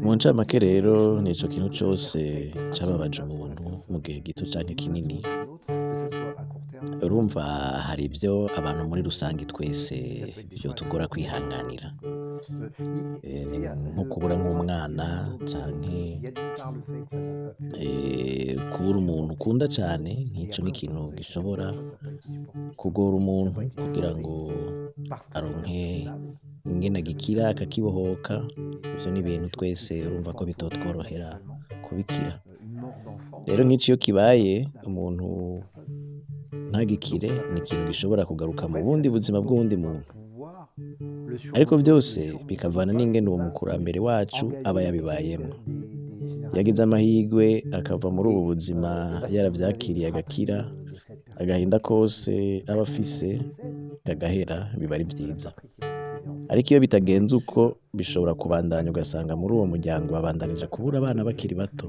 Mu ncamake rero nico kintu cose cababaje umuntu mu gihe gito canke kinini. Urumva hari ivyo abantu muri rusangi twese vyotugora kwihanganira, ni nko kubura nk'umwana canke kubura umuntu ukunda cane, nk'ico ni ikintu gishobora kugora umuntu kugira ngo aronke ingene agikira akakibohoka. Ivyo ni ibintu twese urumva ko bitotworohera kubikira. Rero nk'ico iyo kibaye umuntu ntagikire, ni ikintu gishobora kugaruka mu bundi buzima bw'uwundi muntu, ariko vyose bikavana n'ingene uwo mukurambere wacu aba yabibayemwo. Iyo agize amahirwe akava muri ubu buzima yaravyakiriye agakira, agahinda kose aba afise kagahera, biba ari vyiza. Ariko iyo bitagenze uko, bishobora kubandanya ugasanga muri uwo muryango babandanije kubura abana bakiri bato.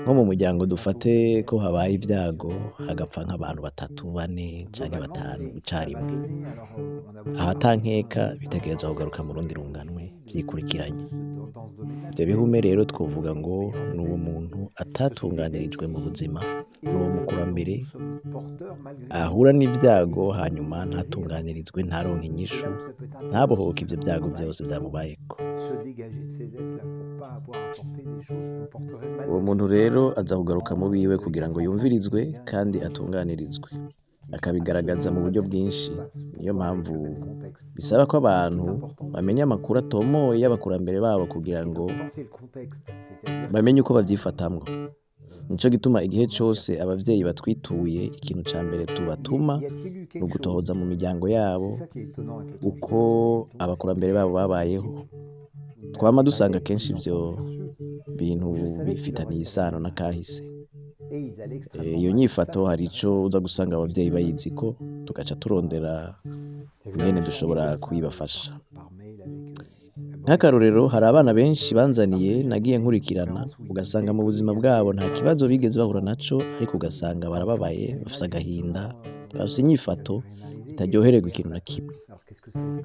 Nko mu muryango dufate ko habaye ivyago hagapfa nk'abantu batatu, bane canke batanu icarimwe, aho ata nkeka bitegerezwa kugaruka mu rundi runganwe vyikurikiranye. Ivyo bihume rero twovuga ngo n'uwo muntu atatunganirijwe mu buzima, n'uwo mukurambere ahura n'ivyago hanyuma ntatunganirizwe, ntaronke inyishu, ntabohoke ivyo vyago vyose vyamubayeko. Uwo muntu rero aza kugaruka mu biwe kugira ngo yumvirizwe kandi atunganirizwe, akabigaragaza mu buryo bwinshi. Niyo mpamvu bisaba ko abantu bamenya amakuru atomoye y'abakurambere babo kugira ngo bamenye uko bavyifatamwo. Nico gituma igihe cose abavyeyi batwituye, ikintu ca mbere tubatuma ni ugutohoza mu miryango yabo uko abakurambere babo babayeho. Twama dusanga kenshi ivyo bintu bifitaniye isano n'akahise. Iyo nyifato hari ico uza gusanga abavyeyi bayiziko, tugaca turondera ingene dushobora kuyibafasha. Nk'akarorero hari abana benshi banzaniye nagiye nkurikirana, ugasanga mu buzima bwabo nta kibazo bigeze bahura naco, ariko ugasanga barababaye, bafise agahinda, bafise inyifato itaryohererwa ikintu na kimwe.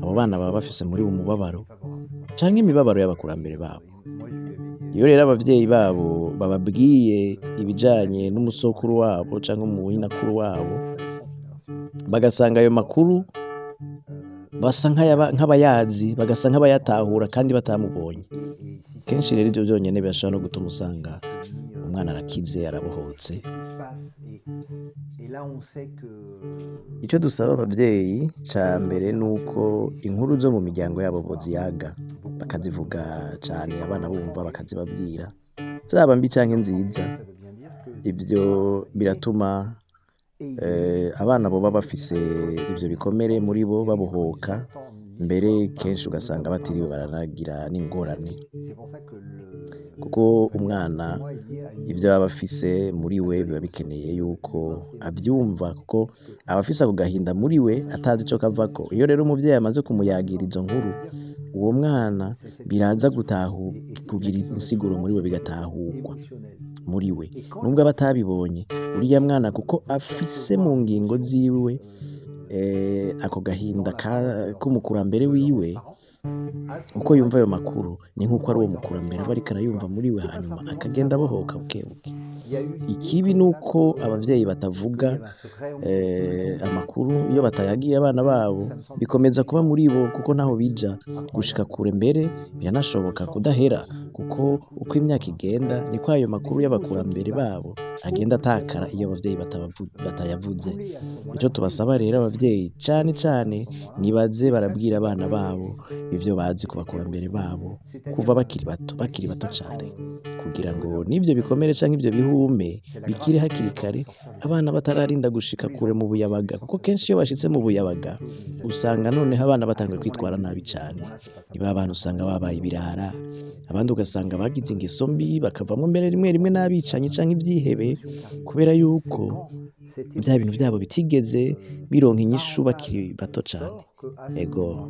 Abo bana baba bafise muri bo umubabaro canke imibabaro y'abakurambere babo. Iyo rero abavyeyi babo bababwiye ibijanye n'umusokuru wabo canke umunyinakuru wabo, bagasanga ayo makuru basa nk'abayazi, bagasa nk'abayatahura kandi batamubonye. Kenshi rero ivyo vyonyene birashobora no gutuma usanga umwana arakize, arabohotse. Ico dusaba abavyeyi ca mbere nuko inkuru zo mu miryango yabo boziyaga, bakazivuga cane abana bumva, bakazibabwira, zaba mbi canke nziza. Ivyo biratuma abana boba bafise ivyo bikomere muri bo babohoka, mbere kenshi ugasanga batiriwe baranagira n'ingorane, kuko umwana ivyo aba afise muri we biba bikeneye yuko avyumva, kuko aba afise ako gahinda muri we atazi ico kavako. Iyo rero umuvyeyi amaze kumuyagira izo nkuru, uwo mwana biraza kugira insiguro muri we, bigatahurwa muri we, nubwo aba atabibonye uriya mwana, kuko afise mu ngingo ziwe ako gahinda k'umukurambere wiwe. Uko yumva ayo makuru ni nk'uko ari uwo mukurambere aba ariko arayumva muri we, hanyuma akagenda abohoka bukebuke. Ikibi nuko abavyeyi batavuga amakuru, iyo batayagiye abana babo bikomeza kuba muri bo, kuko ntaho bija gushika kure. Mbere biranashoboka kudahera, kuko uko imyaka igenda niko ayo makuru y'abakurambere babo agenda atakara iyo abavyeyi batayavuze. Ico tubasaba rero abavyeyi cane cane, nibaze barabwira abana babo ivyo bazi ku bakurambere babo kuva bakiri bato, bakiri bato cane, kugira ngo n'ivyo bikomere canke ivyo bihume bikire hakiri kare, abana batararinda gushika kure mu buyabaga, kuko kenshi iyo bashitse mu buyabaga usanga noneho abana batanguye kwitwara nabi cane. Niba abana usanga babaye ibirara, abandi ugasanga bagize ingeso mbi, bakavamwo mbere rimwe rimwe n'abicanyi canke ivyihebe, kubera yuko vya bintu vyabo bitigeze bironka inyishu bakiri bato cane. Ego.